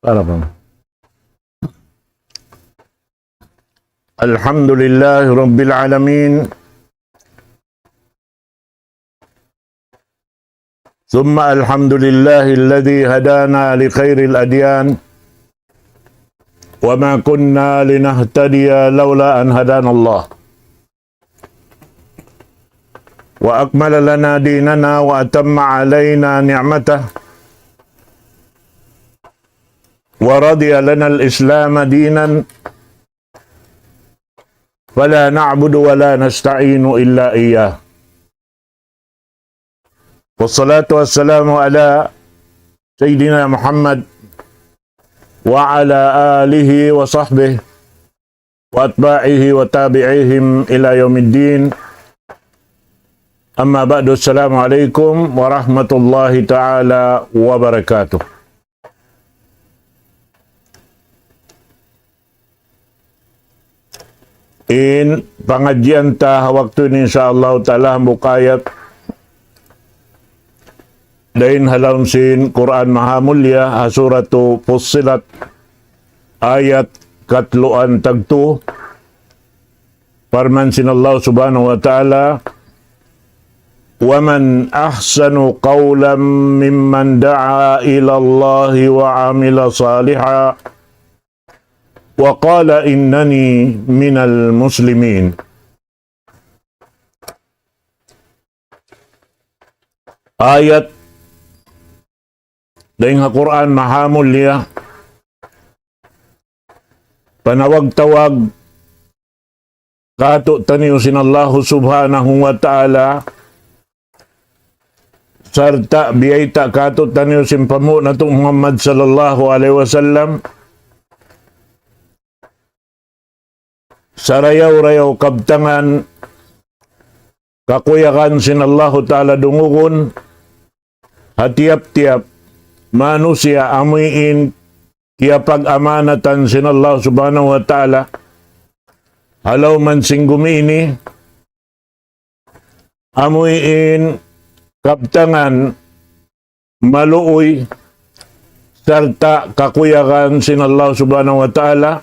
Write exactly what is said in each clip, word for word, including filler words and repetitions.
Para pa. الحمد لله رب العالمين. ثم الحمد لله الذي هدانا لخير الأديان وما كنا لنهتدي لولا أن هدانا الله وأكمل لنا ديننا وأتم علينا نعمته ورضي لنا الإسلام دينا فلا نعبد ولا نستعين إلا إياه. والصلاة والسلام على سيدنا محمد وعلى آله وصحبه وأتباعه وتابعيهم إلى يوم الدين. أما بعد، السلام عليكم ورحمة الله تعالى وبركاته. In pangadjian ta ha waktu ini, insya Allah Ta'ala, hambuuk ayat dayn ha lawm sin Qur'an Mahamulliya, ha Suratu Fussilat, ayat katluan tagtu, parman sin Allah Subhanahu wa Ta'ala, ومن أحسن قولا ممن دعا إلى الله وعمل صالحا وقال إنني من المسلمين. Ayat dayn ha Qur'an Mahamulliya, panawag-tawag kātu'niyu sin Allahu Subhanahu wa Ta'ala, sarta' biyayta' kātu'niyu sin panghu' natu' Muhammad sallallahu alayhi wasallam, sarayaw-rayaw kabtangan, kakuyagan sin Allahu Ta'ala dungugun, ha tiyap-tiyap manusiya' amuin kiyapag-amanatan sin Allah Subhanahu wa Ta'ala ha lawm sin gumi ini, amuin kabtangan maluuy sarta' kakuyagan sin Allah Subhanahu wa Ta'ala,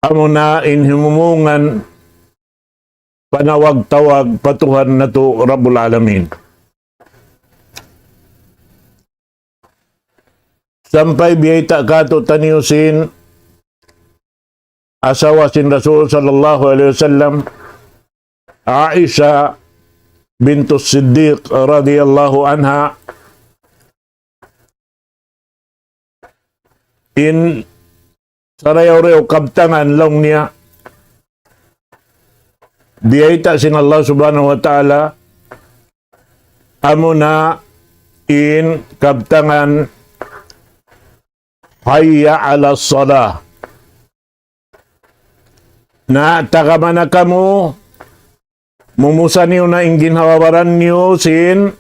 amuna in himumungan panawag-tawag pa Tuhan natu' Rabbul Alamin. Sampay biyayta' kātu'niyu sin asawa sin Rasul sallallahu alayhi wasallam, Aisha bintu Siddiq radiyallahu anha, in sarayaw-rayaw kabtangan laung niya, biyayta' sin Allah Subhanahu wa Ta'ala, amuna in kabtangan, حي على الصلاة. Na taga mana kamu, mumusa niyu na in ginhawa-baran niyu sin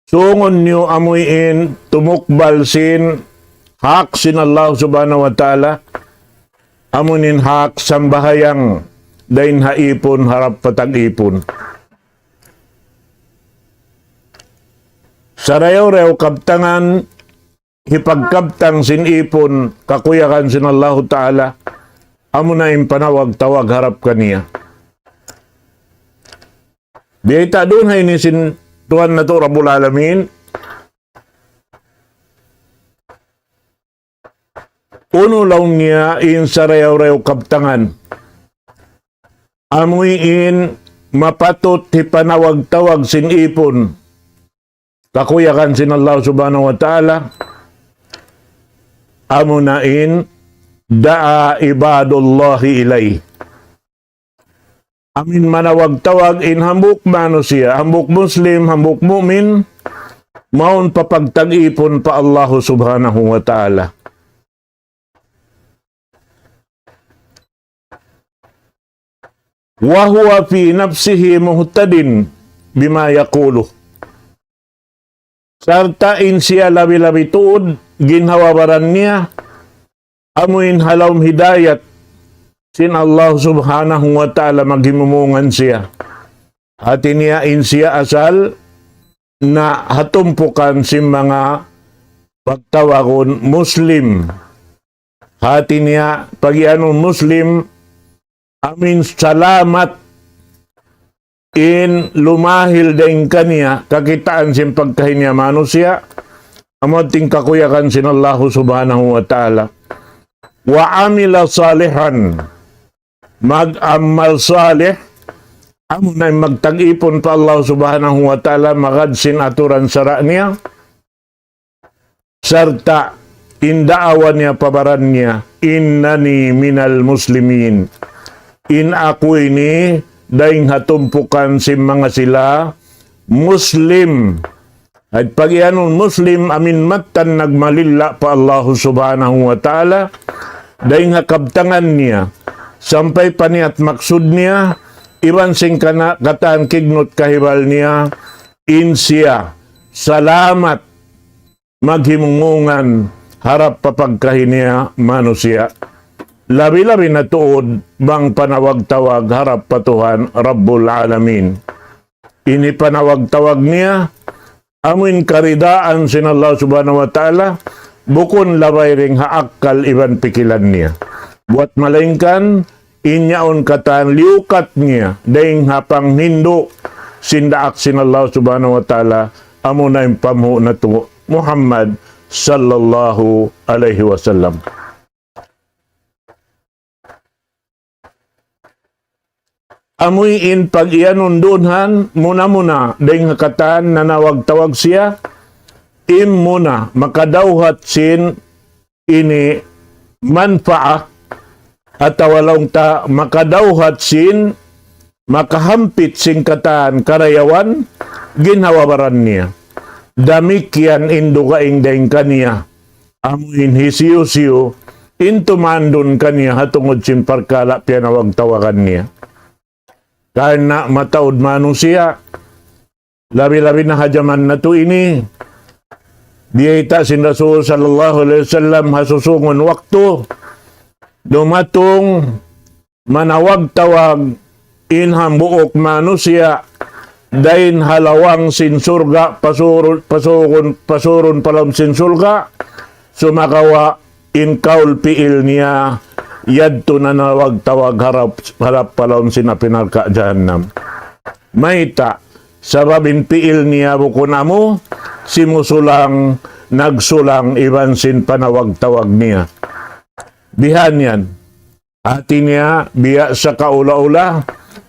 sungun niyu amuin tumukbal sin hak sin Allah Subhanahu wa Ta'ala, amuin hak sambahayang dayn ha ipun harap pa tag-ipun. Sarayaw-rayaw kabtangan, hipagkabtang sin ipun kakuyagan sin Allahu Ta'ala, amuna in panawag-tawag harap kaniya. Biyayta' duun ha ini sin Tuhan natu' Rabbul Alamin, unu laung niya in sarayaw-rayaw kabtangan, amuin mapatut hipanawag-tawag sin ipun kakuyagan sin Allah Subhanahu wa Ta'ala, amuna in دعا عباد الله إليه. Amuin manawag-tawag in hambuuk manusiya', hambuuk Muslim, hambuuk mu'min, mawn pa pagtag-ipun pa Allahu Subhanahu wa Ta'ala. وهو في نفسه مهتد بما يقوله. Sarta' in siya labi-labi tuud, ginhawa-baran niya, amuin ha lawm hidayat sin Allah Subhanahu wa Ta'ala maghimumungan siya. Hati niya in siya asal na ha tumpukan sin manga pagtawagun Muslim. Hati niya, pagiyanun Muslim, amuin salamat in lumahil dayn kaniya, kakitaan sin pagkahi niya manusiya', amu in kakuyagan sin Allahu Subhanahu wa Ta'ala. Wa amila salihan, mag-amal salih, amu na in magtag-ipun pa Allah Subhanahu wa Ta'ala, magad sin aturan sara' niya, sarta' in daawa niya pa baran niya, "Innani minal muslimin." In aku ini dayn ha tumpukan sin manga sila Muslim. At pagiyanun Muslim, amuin mattan nagmalilla pa Allahu Subhanahu wa Ta'ala, dayn ha kabtangan niya, sampay pa niyat maksud niya, iban sin kana-, katan kignut kahibal niya, in siya salamat maghimungungan harap pa pagkahi niya manusiya'. Labi-labi na tuud bang panawag-tawag harap pa Tuhan Rabbul Alamin. Ini panawag-tawag niya, amuin karidaan sin Allah Subhanahu wa Ta'ala, bukun labay dayn ha akkal iban pikilan niya. Buwat malaingkan, in yaun katan liyukat niya, dayn ha panghindu' sin daak sin Allah Subhanahu wa Ta'ala, amu na in panghu' natu' Muhammad sallallahu alayhi wasallam. Amuin pagiyanun dunhan, muna-muna, dayn ha katan nanawag-tawag siya, in muna, makadawhat sin ini manfaat, atawa laung ta makadawhat sin, makahampit sin katan karayawan, ginhawa-baran niya. Damikkiyan in dugaing dayn kaniya. Amuin hisiyu-siyu in tumandun kaniya ha tungud sin parkala' piyanawag-tawagan niya. Karna' mataud manusiya', labi-labi na ha jaman natu' ini, biyayta' sin Rasul sallallahu alayhi wasallam ha susungun waktu, dumatung manawag-tawag in hambuuk manusiya' dayn ha lawang sin surga', pasurun, pasurun, pasurun pa lawm sin surga', sumagawa' in kaul piil niya, yadtu nanawag-tawag harap, harap pa lawm sin api narka' jahannam. Mayta', sabab in piil niya bukun amu, simusulang, nagsulang iban sin panawag-tawag niya. Bihan yan. Hati niya, biya' sa kaula-ula,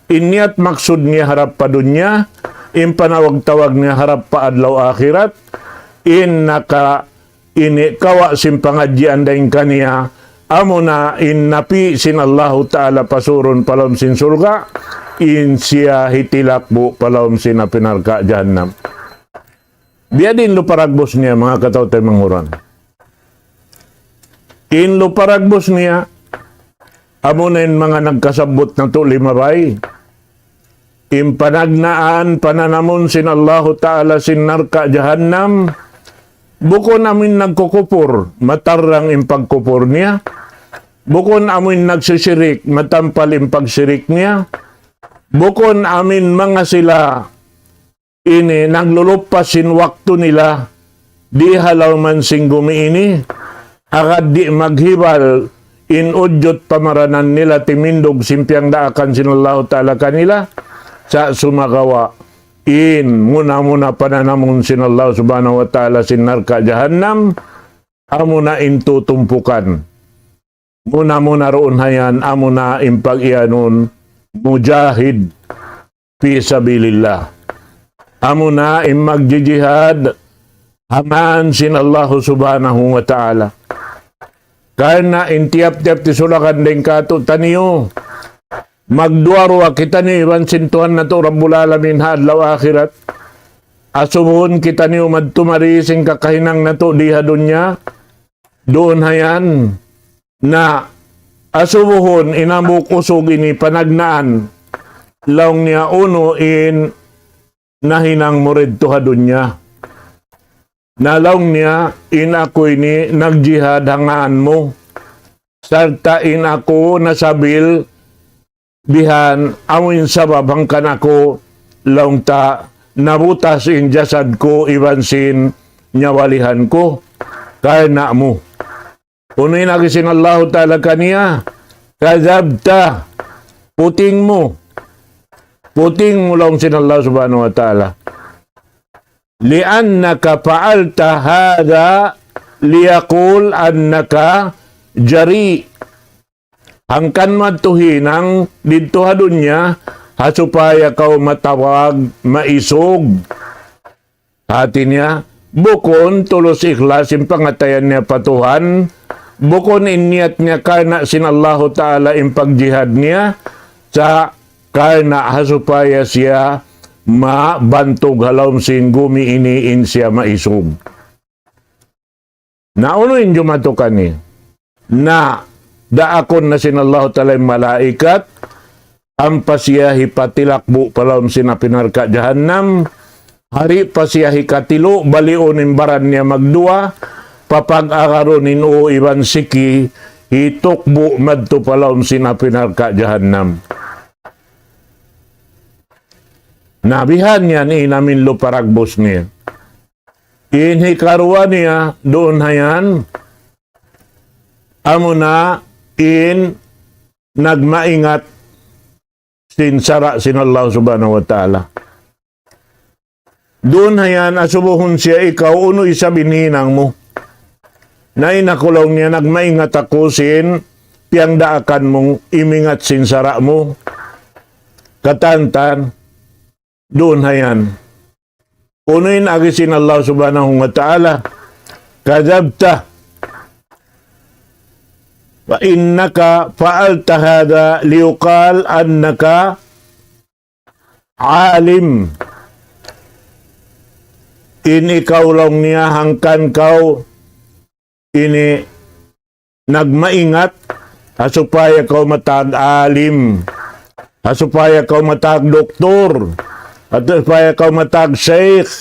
in niyat maksud niya harap pa dunya, in panawag-tawag niya harap pa adlaw akhirat, in naka-, ini kawa' sin pangadjian dayn kaniya, amuna in napi' sin Allahu Ta'ala pasurun pa lawm sin surga', in siya hitilakbu' pa lawm sin api narka' jahannam. Biya' diin lupa dagbus niya, manga kataw-taymanghuran. In lupa dagbus niya, amuna in manga nagkasabbut natu' limabay. In panagnaan, pananamun sin Allahu Ta'ala sin narka' jahannam, bukun amuin nagkukupur, matarrang in pagkupur niya. Bukun amuin nagsisirik, matampal in pagsirik niya. Bukun amuin manga sila ini naglulupas sin waktu nila di ha lawm sin gumi ini, agad di' maghibal in ujut pamaranan nila timindug sin piyangdaakan sin Allahu Ta'ala kanila, sa' sumagawa' in muna-muna pananamun sin Allah Subhanahu wa Ta'ala sin narka' jahannam, amuna in tutumpukan. Muna-muna duun hayan, amuna in pag-iyanun mujahid fi sabilillah. Amuna in magjijihad ha ngan sin Allahu Subhanahu wa Ta'ala. Karna' in tiyap-tiyap tisulakan dayn kātu'niyu, magduwa-ruwa kitaniyu iban sin Tuhan natu' Rabbul Alamin ha adlaw akhirat. Asubuhun kitaniyu madtu mari sin kakahinang natu' di ha dunya. Duun hayan na asubuhun in hambuuk usug ini panagnaan, laung niya unu in nahinang mu didtu ha dunya. Na laung niya, in aku ini nagjihad ha ngan mu. Sarta' in aku nasabil bihan, amu in sabab hangkan aku laung ta nabutas in jasad ku iban sin nyawalihan ku. karna' mu. Unu in agi sin Allahu Ta'ala kaniya, كذبت, puting mu. Puting mu laung sin Allah Subhanahu wa Ta'ala. لأنك فعلت هذا ليقول أنك جريء. Hangkan mu yadtu hinang didtu ha dunya, ha supaya kaw matawag maisug. Hati niya, bukun tulus ikhlas in pangatayan niya pa Tuhan, bukun in niyat niya karna' sin Allahu Ta'ala in pagjihad niya, sa' karna' ha supaya siya mabantug ha lawm sin gumi ini in siya maisug. Na unu in jumatu kaniya? Na daakun na sin Allahu Ta'ala in malaikat, ampa siya hipatilakbu' pa lawm sin api narka' jahannam, hari pa siya hikatilu', baliun in baran niya magduwa, papag-agarun in ū iban siki, hitukbu' madtu pa lawm sin api narka' jahannam. Na bihan yan in amin lupa dagbus niya. In hikaruwa niya duun ha yan, amuna in nagmaingat sin sara' sin Allah Subhanahu wa Ta'ala. Duun ha yan, asubuhun siya ikaw, unu isab in hinang mu. Na in aku laung niya, nagmaingat aku sin piyangdaakan mung imingat sin sara' mu. Katantan, duun ha yan. Unu in agi sin Allah Subhanahu wa Ta'ala, كذبت فإنك فعلت هذا ليقال أنك عالم. In ikaw laung niya hangkan kaw ini nagmaingat, ha supaya kaw matag alim, ha supaya kaw matag doktor, ha supaya kaw matag sheikh,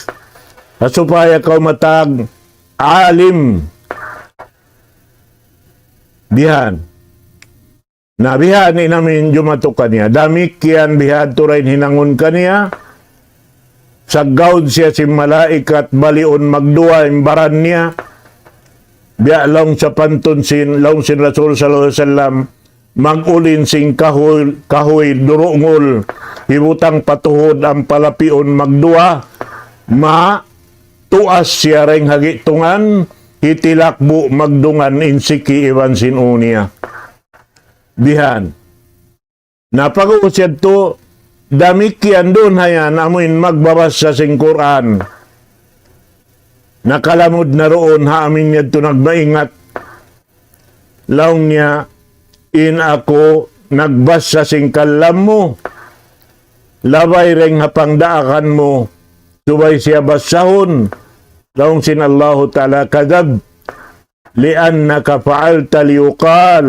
ha supaya kaw matag alim. Bihan. Na bihan in amin jumatu kaniya. Damikkiyan bihadtu da in hinangun kaniya. Saggaud siya sin malaikat baliun magduwa in baran niya. Biya' laung sapantun sin, laung sin Rasul sallallahu alayhi wasallam, mag-ulin sin kahuy, kahuy durungul, hibutang pa tuhud ampa lapiun magduwa, matuas siya dayn ha gi'tungan, hitilakbu' magdungan in siki iban sin ū niya. Bihan. Na pag'ubus yadtu, damikkiyan duun ha yan, amuin magbabasa sin Qur'an. Nakalamud na duun ha amin yadtu nagmaingat. Laung niya, in aku nagbasa sin kalam mu, labay dayn ha pangdaakan mu, subay siya basahun. Laung sin Allahu Ta'ala, كذبت لأنك فعلت ليقال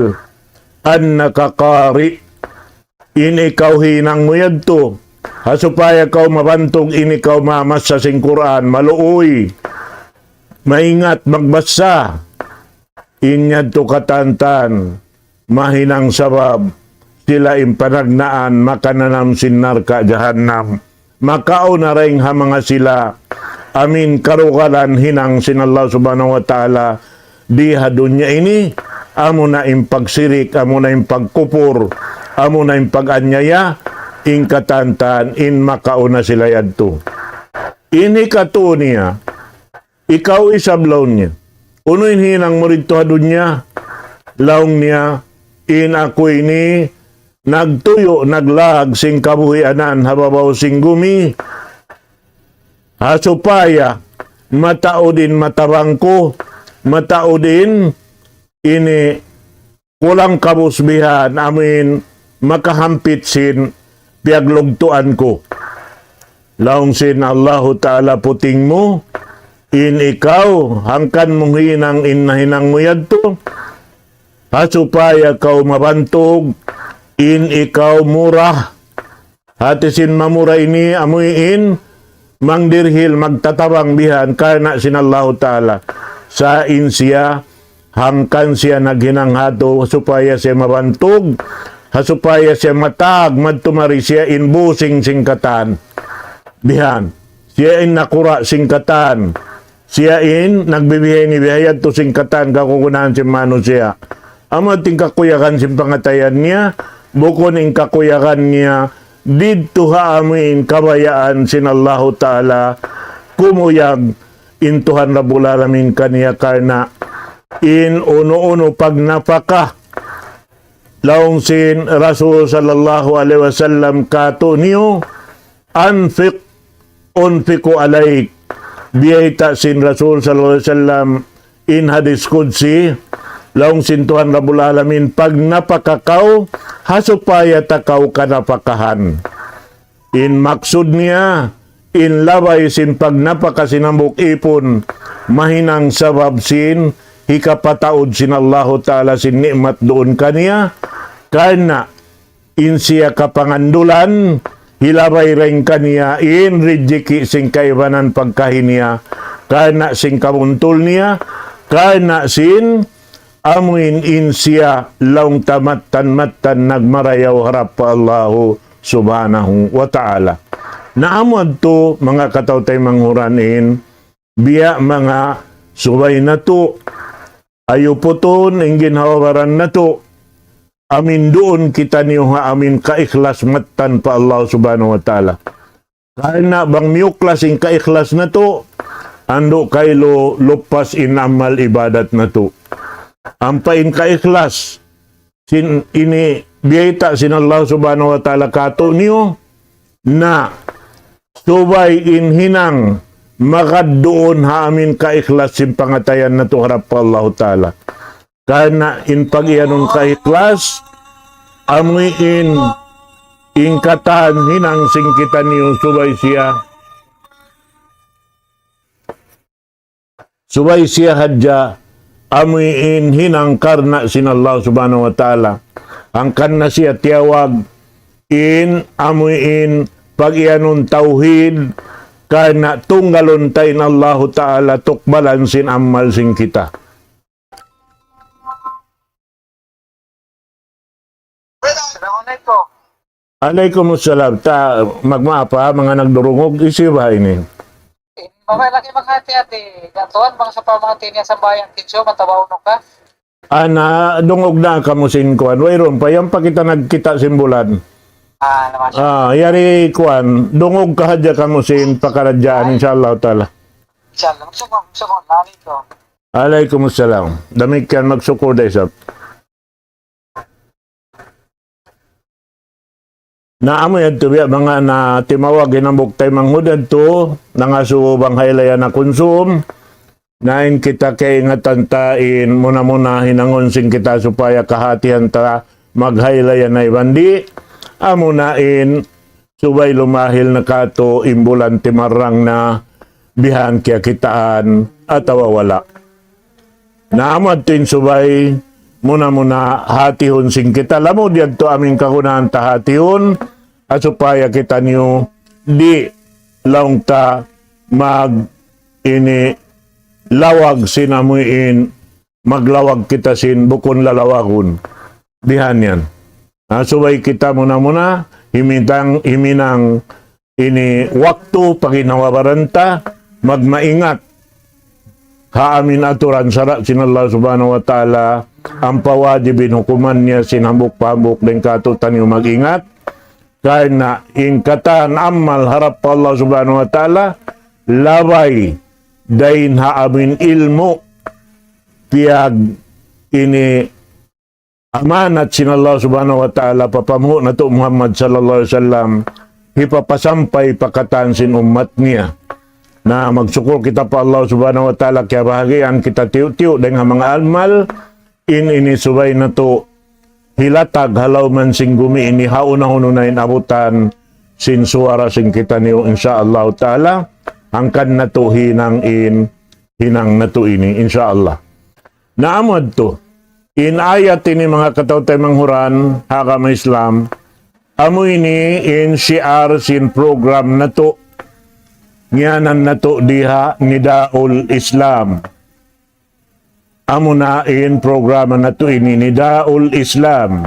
أنك قارئ. In ikaw hinang mu yadtu, ha supaya kaw mabantug in ikaw mamasa sin Qur'an, maluuy, maingat magbasa. In yadtu katantan, mahinang sabab, sila in panagnaan, makananam sin narka' jahannam. Makauna dayn ha manga sila, amin karugalan hinang sin Allah Subhanahu wa Ta'ala, di ha dunya ini, amuna in pagsirik, amuna in pagkupur, amuna in pag-anyaya, in katantan, in makauna sila yadtu. In hikatu niya, ikaw isab laung niya. Unu in hinang mu didtu ha dunya? Laung niya, in aku ini nagtuyu', naglaag sin kabuhianan ha babaw sin gumi. Ha supaya mataud in matabang ku, mataud in ini kulang kabus bihan amuin makahampit sin piyaglugtuan ku. Laung sin Allahu Ta'ala, puting mu, in ikaw, hangkan mu hinang in nahinang mu yadtu, ha supaya kaw mabantug, in ikaw mura. Hati sin mamura ini amuin mangdirhil magtatabang bihan karna' sin Allahu Ta'ala. Sa' in siya, hangkan siya naghinang hatu, supaya siya mabantug, ha supaya siya matag, madtu mari siya in busing sin katan. Bihan, siya in nakura' sin katan. Siya in nagbibiyay ini biya' yadtu sin katan kakunahan sin manusiya'. Amu in kakuyagan sin pangatayan niya, bukun in kakuyagan niya didtu ha amu in kabayaan sin Allahu Ta'ala, kumuyag in Tuhan Rabbul Alamin kaniya karna' in unu-unu pagnapaka. Laung sin Rasul sallallahu alayhi wasallam kātu'niyu, "أنفق أنفق عليك." Biyayta' sin Rasul sallallahu alayhi wasallam in hadis qudsi, laung sin Tuhan Rabbul Alamin, "Pagnapaka kaw, ha supaya ta kaw kanapakahan." In maksud niya, in labay sin pagnapaka sin hambuuk īpun, mahinang sabab sin hikapataud sin Allahu Ta'ala sin ni'mat duun kaniya, karna' in siya kapangandulan, hilabay dayn kaniya in rijiki' sin kaibanan pagkahi niya, karna' sin kabuntul niya, karna' sin amuin in siya laung ta mattan-mattan nagmarayaw harap pa Allahu Subhanahu wa Ta'ala. Na amu yadtu manga kataw-taymanghuran in, biya' manga subay natu', ayuputun in ginhawa-baran natu', amuin duun kitaniyu ha amuin kaikhlas mattan pa Allah Subhanahu wa Ta'ala. Karna' bang miyuklas in kaikhlas natu', andu' kailu lupas in amal ibadat natu'. Ampa in kaikhlas, sin ini biyayta' sin Allah Subhanahu wa Ta'ala kātu'niyu, na subay in hinang magad duun ha amuin kaikhlas sin pangatayan natu' harap pa Allahu Ta'ala. Karna' in pag-iyanun kaikhlas, amuin in katan hinang sin kitaniyu subay siya subay siya hadja amuin hinang karna' sin Allah Subhanahu wa Ta'ala. Hangkan na siya tiyawag in amuin pag-iyanun tawhid, karna' tunggalun ta in Allahu Ta'ala tukbalan sin amal sin kita. Assalamualaikum. Alaykum assalam. Ta, magmaap ha, manga nagdurungug, hisiyu ba ini? Ini, mabaya' lagi maghati-hati. Datuan, bang sa pamati niya sambahayang kinsu, matabaw nu ka? Ana, dungug na kamu sin kuwan. Wayruun pa, yan pa kita nagkita' sin bulan. Ah, naman. Ah, yari kuwan, dungug ka hadja kamu sin pakaradjaan, insha Allah Ta'ala. Insha Allah. Magsukul, magsukul. Alaykum. Alaykum assalam. Damikkiyan magsukul da isab. Na amu yadtu biya' manga na timawag hinambuk taymanghud yadtu, nangasubu bang haylayan na kunsum, na in kita kaingatan ta in muna-muna hinangun sin kita supaya kahatihan ta maghaylayan na iban di', amuna in subay lumahil na katu' in bulan timarrang na bihan kiyakitaan atawa wala'. Na amu yadtu in subay muna-muna hatihun sin kita, lamud yadtu amuin kagunahan ta hatihun, ha supaya kitaniyu di' laung ta mag ini lawag sin amuin maglawag kita sin bukun lalawagun. Bihan yan. Ha, subay kita muna-muna, himitang, himinang ini waktu pa ginhawa-baran ta, magmaingat ha amuin aturan sara' sin Allah Subhanahu wa Ta'ala, ampa wajib in hukuman niya sin hambuuk pa hambuuk dayn kātu'niyu mag-ingat, karna' in katan amal harap pa Allah Subhanahu wa Ta'ala, labay dayn ha amuin ilmu', piyag ini amanat sin Allah Subhanahu wa Ta'ala pa panghu' natu' Muhammad sallallahu alayhi wasallam, hipapasampay pa katan sin ummat niya. Na magsukul kita pa Allah Subhanahu wa Ta'ala, kiyabahagian kita tiyu'-tiyu' dayn ha manga amal, in ini subay natu' hilatag ha lawm sin gumi ini ha unahun na in abutan sin suwara sin kitaniyu, insha Allah Ta'ala, hangkan natu' hinang in, hinang natu' ini, insha Allah. Na amu yadtu. In ayat ini manga kataw-taymanghuran, ha agama Islam. Amu ini in shiar sin program natu'. Ngiyanan natu' diha Nidaul Islam. Amuna in program natu' ini Nidaul Islam.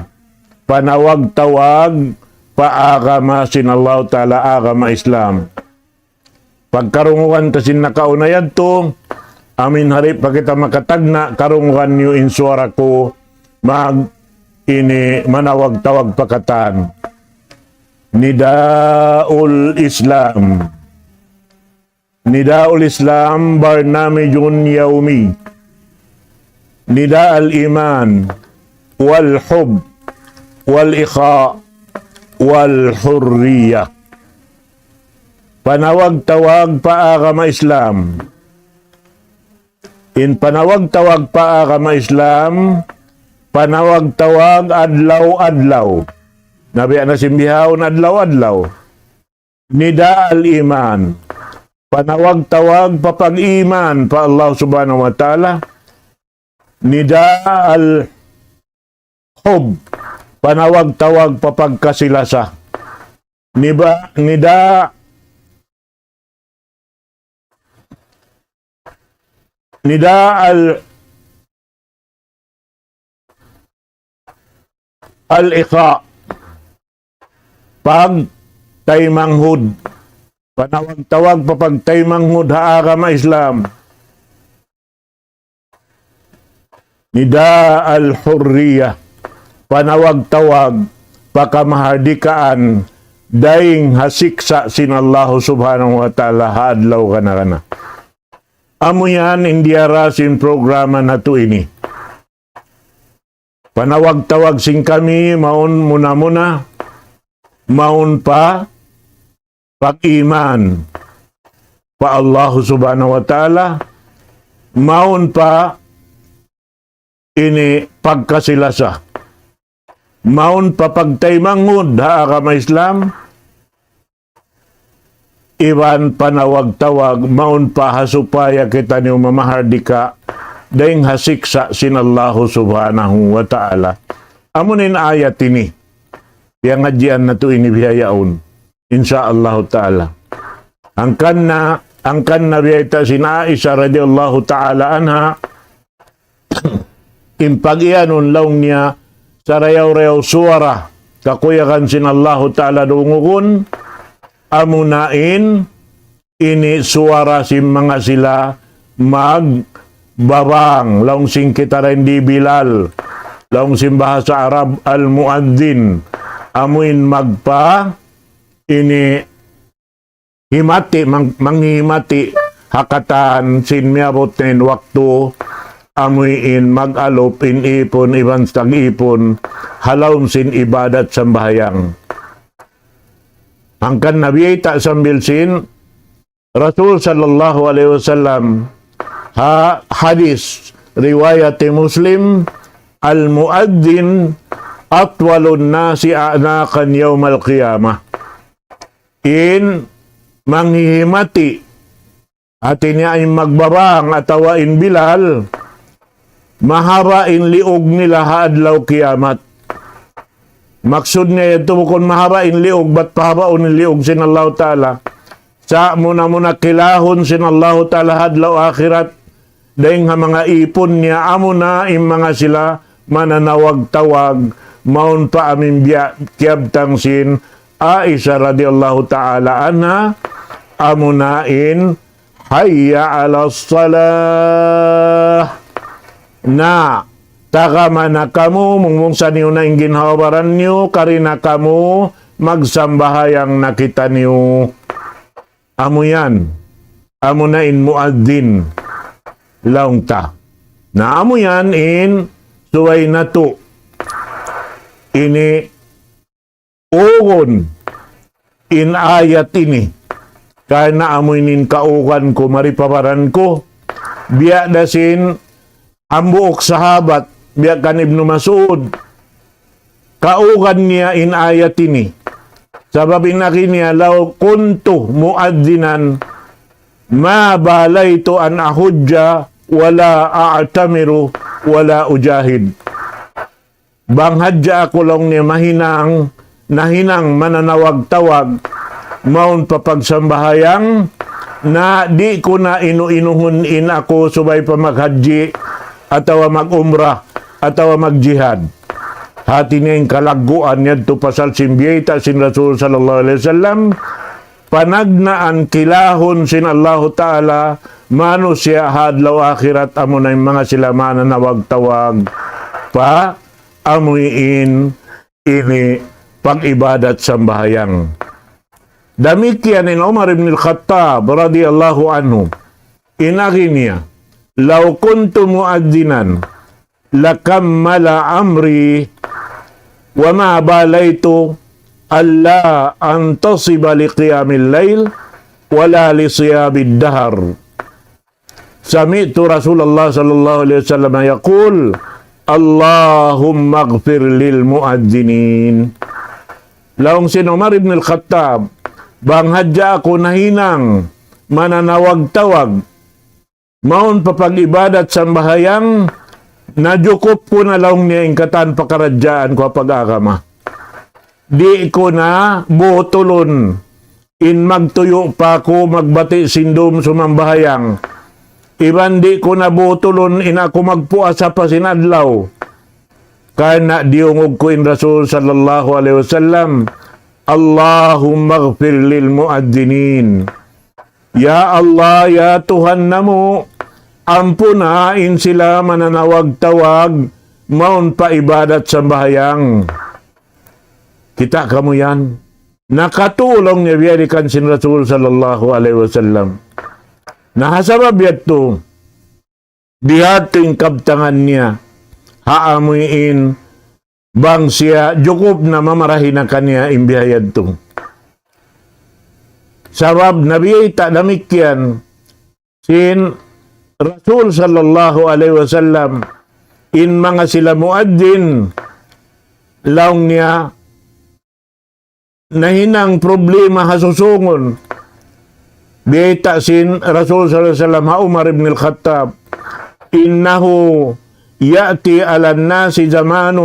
Panawag-tawag pa agama sin Allah Ta'ala agama Islam. Pagkarungugan ta sin nakauna yadtu, Amin hari pa kita makatagna', karungugan niyu in suwara ku, mag ini manawag-tawag pa katan. Nidaul Islam. Nidaul Islam, barnamijun yawmi. Nida al-iman, wal hub, wal ikha, wal hurriya. Panawag-tawag pa agama Islam. In panawag-tawag pa agama Islam, panawag-tawag adlaw-adlaw. Na biya' na sin bihaun adlaw-adlaw. Nida al-iman. Panawag-tawag pa pag-iman pa Allah Subhanahu wa Ta'ala. Nida al-hub. Panawag-tawag pa pagkasi-lasa. Niba, nida, nida al, al-ikha. Pagtaymanghud. Panawag-tawag pa pagtaymanghud ha agama Islam. Nida al-hurriya. Panawag-tawag pa kamahardikaan dayn ha siksa' sin Allah Subhanahu wa Ta'ala ha adlaw kana-kana. Amu yan in diyara sin programa natu' ini. Panawag-tawag sin kami, mawn muna-muna, mawn pa pag-iman pa Allah Subhanahu wa Ta'ala, mawn pa ini pagkasi-lasa, mawn pa pagtaymanghud ha agama Islam, iban panawag-tawag, mawn pa ha supaya kitaniyu mamahardika dayn ha siksa' sin Allahu Subhanahu wa Ta'ala. Amu in ayat ini, piyangadjian natu' ini bihaun, insya Allah Ta'ala. Hangkan na, hangkan na biyayta' sin Aisha radiyallahu ta'ala anha, in pag-iyanun laung niya, sarayaw-rayaw suwara, kakuyagan sin Allahu Ta'ala dungugun, amuna in, ini suwara sin manga sila magbabang, laung sin kita dayn di Bilal, laung sin bahasa Arab al-muadhdhin, amuin magpa, ini himati, mang-, manghihimati ha katan sin miyabut na in waktu, amuin mag-alup in ipun, iban tag-ipun, ha lawm sin ibadat sambahayang. Hangkan na biyayta' sambil sin Rasul sallallahu alayhi wasallam, ha hadis riwayat Muslim, "Al-muadhdhin atwalun nasi a'naqan yawmal qiyamah." In manghihimati, hati niya in magbabang atawa in Bilal, mahaba' in liug nila ha adlaw kiyamat. Maksud niya yadtu bukun mahaba' in liug, bat pahabaun in liug sin Allahu Ta'ala. Sa' muna-muna kilahun sin Allahu Ta'ala ha adlaw akhirat, dayn ha manga ipun niya, amuna in manga sila mananawag-tawag, mawn pa amin biya' kiyabtang sin Aisha radiyallahu ta'ala anha, amuna in, "Hayya 'alas salah." Na, tagama na kamu, mungmung sa niyu na in ginhawa-baran niyu, kari na kamu, magsambahayang na kitaniyu. Amu yan. Amu na in muadhdhin. Laung ta. Na amu yan in subay natu' ini ugun in ayat ini. Karna' amu ini in kaugan ku, mari pa baran ku. Biya' da sin hambuuk sahabat, biya' kan Ibnu Mas'ud. Kaugan niya in ayat ini. Sabab in agi niya, "Law kuntu muadhdhinan, ma balaytu an ahujja, wala a'tamiru, wala ujahid." Bang hadja aku laung niya mahinang, nahinang mananawag-tawag, mawn pa pagsambahayang, na di' ku na inu-inuhun in aku subay pa maghajji, atawa mag-umrah, atawa magjihad. Hati niya in kalagguan yadtu pasal sin biyayta' sin Rasul sallallahu alayhi wasallam, panagnaan kilahun sin Allahu Ta'ala, manusiya' ha adlaw akhirat, amuna in manga sila mananawag-tawag pa amuin ini pag-ibadat sambahayang. Damikkiyan in Umar ibn al-Khattab radiyallahu anhu, in agi niya, لو كنت مؤذنا لكمل أمري وما باليت ألا أنتصب لقيام الليل ولا لصيام الدهر. سمعت رسول الله صلى الله عليه وسلم يقول: اللهم اغفر للمؤذنين. Laung sin Umar ibn al-Khattab, bang hadja aku nahinang mananawag-tawag mawn pa pag-ibadat sambahayang, najukup ku na laung niya in katan pakaradjaan ku ha pag-agama. Di' ku na butulun in magtuyu' pa aku magbati' sin dum sumambahayang. Iban di' ku na butulun in aku magpuasa pa sin adlaw. Karna' diyungug ku in Rasul sallallahu alayhi wasallam, اللهم اغفر للمؤذنين. Ya Allah, ya Tuhan namu', ampuna in sila mananawag-tawag mawn pa ibadat sambahayang. Kita' kamu yan. Nakatulung niya biyalikan sin Rasul sallallahu alayhi wasallam. Na ha sabab yadtu, bihadtu in kabtangan niya, ha amuin bang siya jukup na mamarahi na kaniya in bihayadtu. Sabab nabiyayta' damikkiyan sin Rasul sallallahu alayhi wasallam, in manga sila muadzin, laung niya, nahinang problema ha susungun. Biyayta' sin Rasul sallallahu alayhi wasallam ha Umar ibn al-Khattab, إنه يأتي على الناس زمان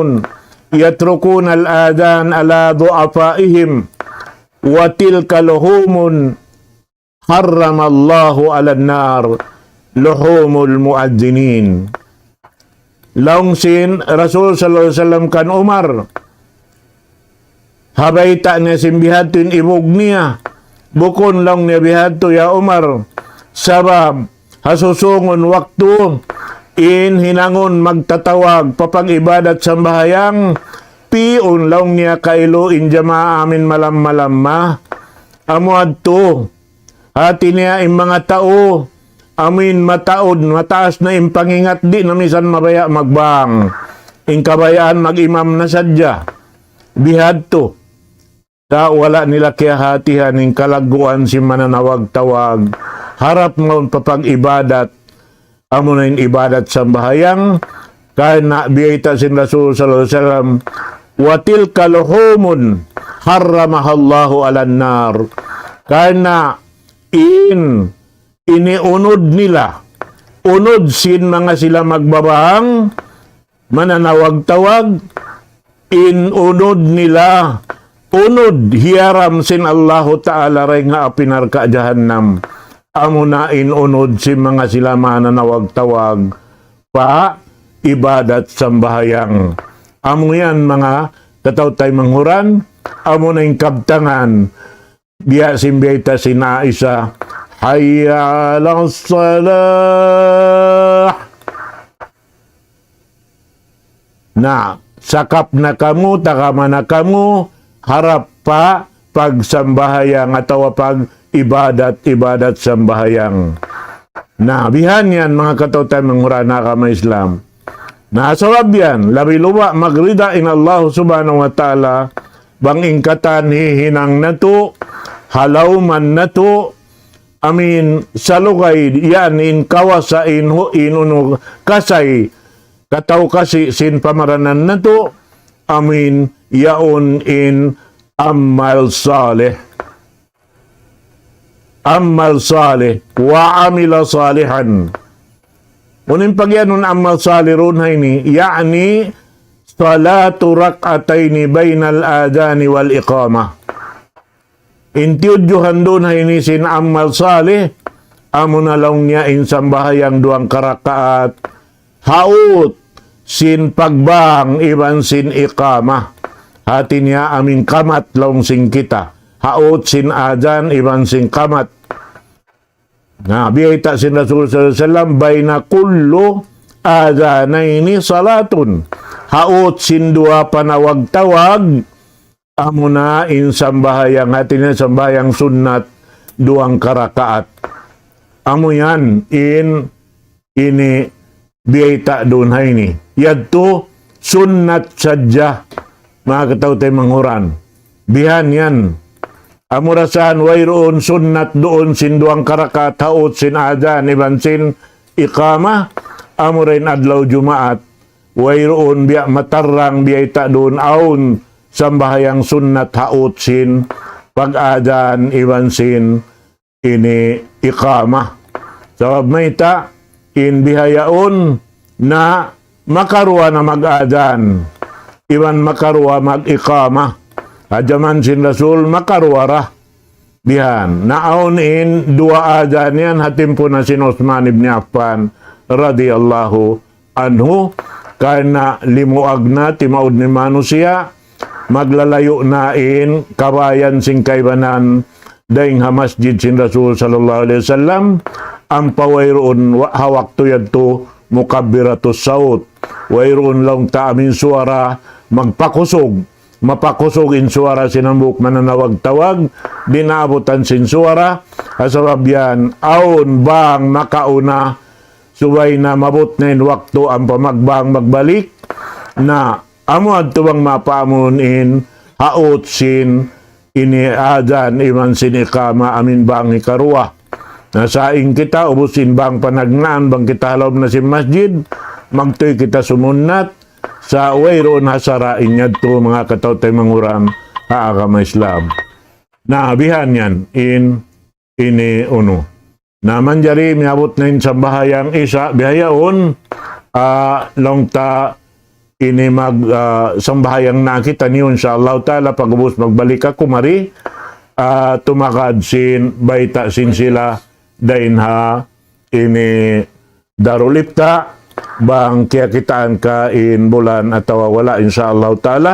يتركون الآذان على ضعفائهم وتلك لحوم حرم الله على النار لحوم المؤذنين. Laung sin Rasul sallallahu alayhi wasallam kan Umar, ha bayta' niya sin bihadtu in ibug niya, bukun laung niya bihadtu ya Umar, sabab ha susungun waktu in hinangun magtatawag pa pag-ibadat sambahayang, pi'un laung niya kailu in jamaa amin malamma-lamma. Amu yadtu, hati niya in manga tau, amuin mataud, mataas na in pangingat, di' na misan mabaya' magbang. In kabayaan mag-imam na sadja. Bihadtu. Sa' wala' nila kiyahatihan in kalagguan sin mananawag-tawag. Harap mawn pa pag-ibadat, amuna in ibadat sambahayang, karna' biyayta' sin Rasul sallallahu alayhi wasallam, وتلك لحوم حرمها الله على النار. Karna' in, ini unud nila, unud sin manga sila magbabang, mananawag-tawag, in unud nila, unud hiyaram sin Allahu Ta'ala dayn ha api narka' jahannam. Amuna in unud sin manga sila mananawag-tawag pa ibadat sambahayang. Amu yan manga kataw-taymanghuran, amuna in kabtangan, biya' sin biyayta' sin Aisha, حي على الصلاة. Na, sakap na kamu, tagama na kamu, harap pa pagsambahayang atawa pag-ibadat-ibadat sambahayang. Na, bihan yan, manga kataw-taymanghuran ha agama Islam. Na, sabab yan, labi-labi magrida in Allah Subhanahu wa Ta'ala, bang in katan hihinang natu', halawman natu', amuin salugay yan in kawasa in hu-, in unu kasay, kataw kasi sin pamaranan natu', amuin yaun in amal salih. Amal salih, وعمل صالحا. Unu in pagiyanun amal salih duun ha ini, يعني صلاة ركعتين بين الأذان والإقامة. In tiyudjuhan duun ha ini sin amal salih, amuna laung niya in sambahayang duwang karakaat, ha ut sin pagbang iban sin iqamah. Hati niya amuin qamat laung sin kita. Ha ut sin adhan iban sin qamat. Na, biyayta' sin Rasul sallallahu alayhi wasallam, بين كل أذانين صلاة. Haut sin duwa panawag-tawag, amuna in sambahayang, hati niya sambahayang sunnat, duwang karakaat. Amu yan in ini biyayta' duun ha ini. Yadtu sunnat sadja, manga kataw-taymanghuran. Bihan yan. Amura sa wayruun sunnat duun sin duwang karakaat haut sin adhan iban sin iqamah, amura in adlaw Jumaat, wayruun biya' matarrang biyayta' duun awn sambahayang sunnat haut sin pag-adhan iban sin ini iqamah. Sabab mayta', in bihaun na makaruwa na mag-adhan iban makaruwa mag-iqamah. Ha jaman sin Rasul makaruwa ra. Bihan. Na awn in duwa adhan yan ha timpu na sin Uthman ibn Affan radiyallahu anhu, karna' limuag na timaud in manusiya', maglalayu' na in kabayan sin kaibanan dayn ha masjid sin Rasul sallallahu alayhi wasallam, ampa wayruun wa-, ha waktu yadtu mukabbiratus sawt. Wayruun laung ta amin suwara magpakusug. Mapakusug in suwara sin hambuuk mananawag-tawag, di' na abutan sin suwara, ha sabab yan, awn bang makauna, subay na maabut na in waktu ampa magbang magbalik, na amu yadtu bang mapaamun in haut sin ini adhan iban sin iqamah amin bang hikaruwa. Na sa in kita, ubus in bang panagnaan, bang kita ha lawm na sin masjid, magtuy kita sumunnat, sa' wayruun ha sara' in yadtu manga kataw-taymanghuran ha agama Islam. Na, bihan yan, in, ini unu. Na, manjari miyabut na in sambahayang Isya, bihaun, ah, laung ta ini mag, ah, sambahayang na kitaniyu, insya Allah ta'ala, pag'ubus magbalik aku mari, ah, tumagad sin bayta' sin sila dayn ha ini Darul Ifta, bang kiyakitaan ka in bulan atawa wala', insya Allah ta'ala.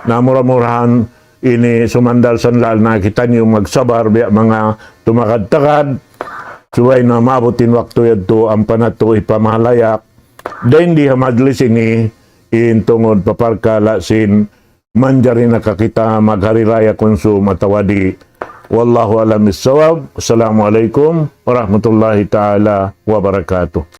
Na mura-murahan ini sumandal-sandal na kitaniyu magsabar biya' manga tumagad-tagad, subay na maabut in waktu yadtu ampa natu' hipamahalayak dayn di ha majlis ini in tungud pa parkala' sin manjari na ka kita maghari raya kunsum atawa di'. Wallahu a'lam bissawab. Assalamu alaykum warahmatullahi ta'ala wabarakatuh.